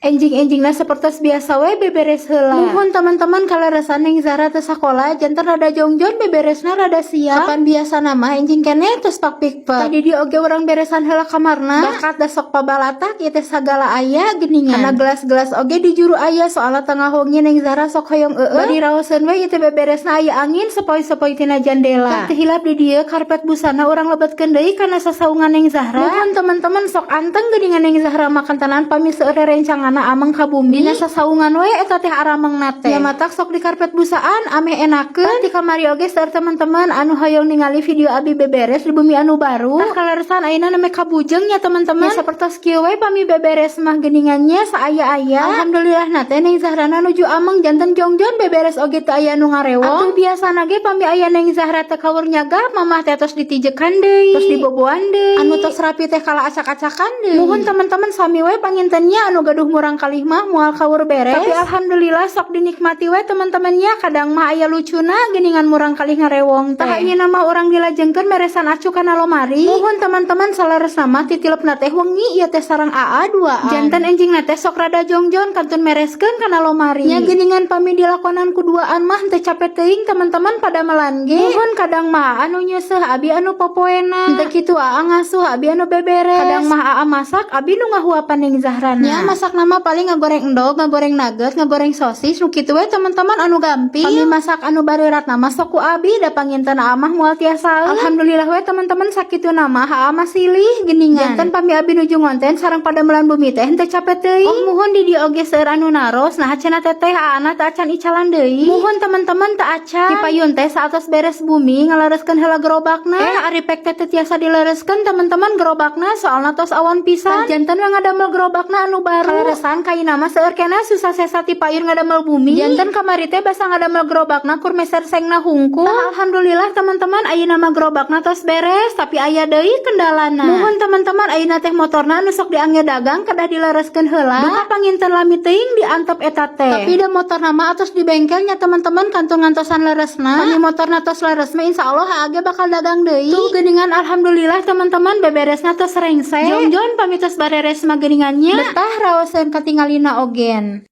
Enjing-enjingna sapertos biasa we beberes heula. Muhun teman-teman, kaleresan Neng Zahra teu sakola, janten rada jongjon beberesna, rada siang. Kapan biasa nama enjing keneh tos pak pikpek. Tadi di oge urang beresan heula kamarna. Bakat da sok pabalatak ieu teh, sagala aya geuningan. Kana gelas-gelas oge di juru aya, soalna tengah wengi Neng Zahra sok hoyong eueuh. Bari raoseun we ieu teh beberesna, aya angin sepoi-sepoi tina jandela. Teu hilap di dieu karpet busana urang lebetkeun deui kana sasaungan Neng Zahra. Muhun teman-teman, sok anteng geuningan Neng Zahra makan tenan pami seueur rencanganna ameng ka bumi. Dina sasaungan we eta teh aramengna teh. Ya matak sok di karpet busaan ameh enakeun. Ti kamari oge seueur teman-teman anu hoyong ningali video abi beberes di bumi anu baru. Tah, kaleresan ayeuna name kabujeng nya, teman-teman. Ya sapertos kieu we pami beberes mah geuningannya, saaya-aya. Alhamdulillah na teh Neng Zahrana nuju ameng, janten jongjon beberes oge teu aya nu ngarewong. Atuh biasana ge pami aya Neng Zahra teh kaur nyagap, mamah teh tos ditijekan deui, tos diboboan deui. Anu tos rapi teh kala acak-acakan deui. Muhun teman-teman, sami we pangintennya anu gaduh murang kalih mah moal kaur beres. Tapi alhamdulillah sok dinikmati we teman-temannya, kadang mah aya lucuna geuningan murang kalih ngarewong teh. Tah, ieu mah urang dilajengkeun meresan acu kana lomari. Muhun teman-teman, saleresna mah titilepna teh wengi ieu teh sareng AA duaan. Janten enjingna teh sok rada jongjon kantun mereskeun kana lomari. Nya geuningan pami dilakonan ku duaan mah teu capek teuing teman-teman padamelan ge. Muhun, kadang mah anu nyeuseuh, abi anu popoena. Henteu kitu, aa ngasuh, abi anu beberes. Kadang mah aa masak, abi nu ngahuapan Neng Zahrana. Nya masak nama paling ngagoreng endog, ngagoreng nugget, ngagoreng sosis, nu kitu we teman-teman, anu gampil. Pami masak anu bareurat mah sok ku abi, da panginten aa mah moal tiasa. Alhamdulillah we teman-teman, sakitu nama aa mah silih geuningan. Janten pami abi nuju ngonten sareng padamelan bumi teh henteu capek teuing. Oh muhun, di dieu oge seueur anu naros, nah cenah teteh aana teu acan icalan deui. Muhun teman-teman, teu acan. Di payun teh saatos beres bumi ngalereskeun heula gerobakna. Eh, ari pek teh teu tiasa dilereskeun teman-teman gerobakna, soalna tos awan pisan. Janten we ngadamel gerobakna anu baru. Kaleresan kaina mah seueur keneh susah sesa ti payun ngadamel bumi. Janten kamari teh basa ngadamel gerobakna kur meser sengna hungkul. Tah, alhamdulillah teman-teman, ayeuna mah gerobakna tos beres, tapi aya deui kendalana. Muhun teman-teman, ayeuna teh motorna anu sok diangge dagang kedah dilereskeun heula. Duka panginten lami teuing diantep eta teh. Tapi da motorna mah atos di bengkelnya teman-teman, kantun ngantosan leresna. Pami motorna tos leres mah insyaallah age bakal dagang deui. Tuh geuningan, alhamdulillah teman-teman, beberesna tos rengse. Jongjon pami tos bareres mah geuningannya. Betah raoseun katingalina ogen.